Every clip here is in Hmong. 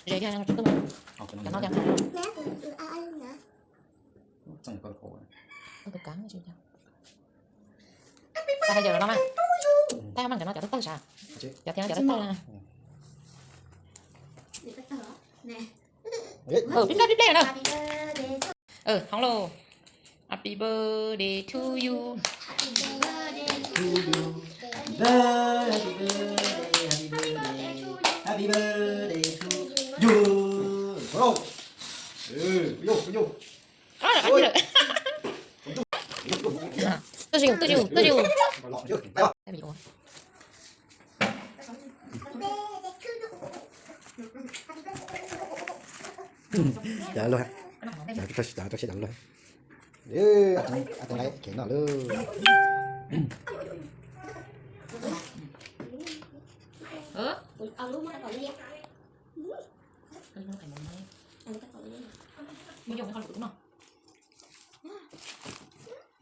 Ze thiab, cov no thiab. Txeej koj tus kav. Tau hais yawm los mas. Thaij maj cov no cov tawg tawg sav. Cov thiab cov tawg tawg na. Pib plej pib plej na. Hoob lauj. Happy birthday to you. Happy birthday, happy birthday, happy birthday to you. Hoob lauj. Ui, ui, ui. Tuaj zi, tuaj zi, tuaj zi. Cov loj, cov rau siab cov loj. Tus laiv kev no lawm.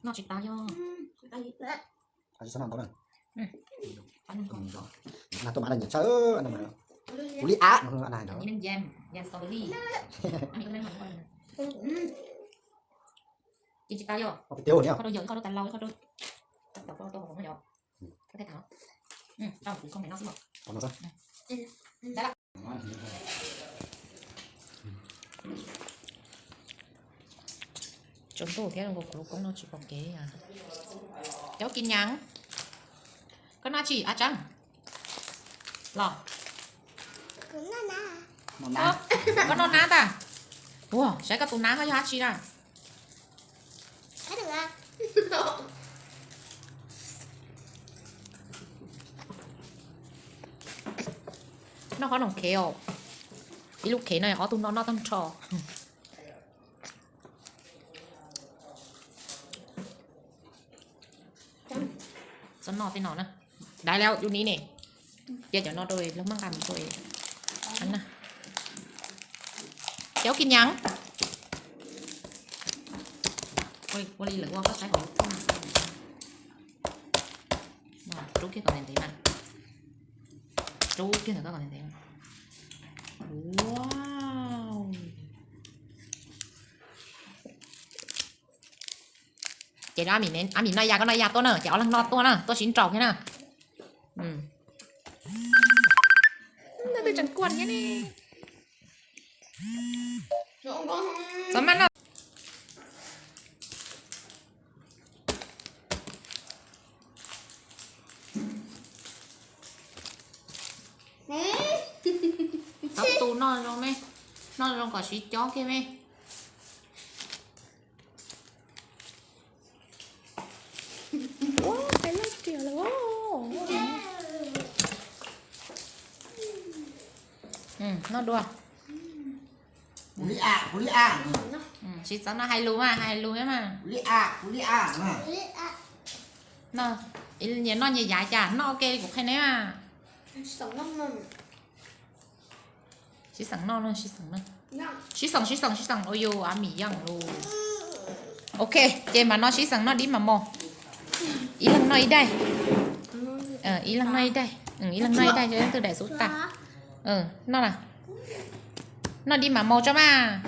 Noj tsis tas yog. Tsis txhob noj ntau na. Nas tuaj mas nas nyiam tshaj, kuv li av no, nas ntawd. Ces tsis tas yog. Kho rau yawm, kho rau tas laus, kho rau, kho rau hauv no yom. Kho tej tas. Tau kuv kho mem no xwb mas. Tsaus ntuj thiab zoo nkaus kuv lub koob no tsis pom kev. Cov kis nyav, koj noj tsi av tseeb los? Koj noj nab tas. Ua, saib koj tus nab ho yog dab tsi na. Noj qhob noom khev os. Ib lub khev no ob tug noj noj tag nrho. Txhob noj tej no na. Dai lawm yus ni ne. Cia cov no rau lawv maj nqa mus rau na. Cov kis nyav. Ua li lawv ua koj saib hauv. Rub kiag kom ntev ntev na. Rub kiag ntawm koj kom ntev ntev. Wow. Ces ab mim noj ya koj noj ya tuaj na, ces ob leeg noj tuaj na, tuaj sib nraus thiab na. Leej twg tseem kuaj thiab ne. Txhob maj noj. Ob tug noj zoo me, noj zoo kom sib cob kiag me. Ua, peb loj riam lawm. Noj dua. Sib txeeb no hais lus mas, hais lus mas. Nyias noj nyias yav cas noj ua ke kuv qhia neb mas. Sib xeem noj, sib xeem noj. Sib xeem, sib xeem, sib xeem, ua yus ab mim yeej lus. Ok, ces mas no sib xeem noj dib mas mos. Ib leeg noj ib daim. Ib leeg noj ib daim, ib leeg noj ib daim, leej twg daim xub tas. Noj na. Noj dib mas mos tso mas.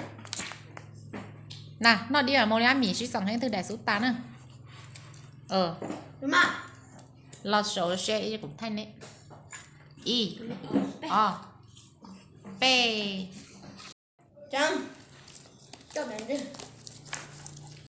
Na, noj dib mas mos li ab mim sib xeem leej twg daim xub tas na. Los saud seb kuv thaij neb. Ib, ob, peb.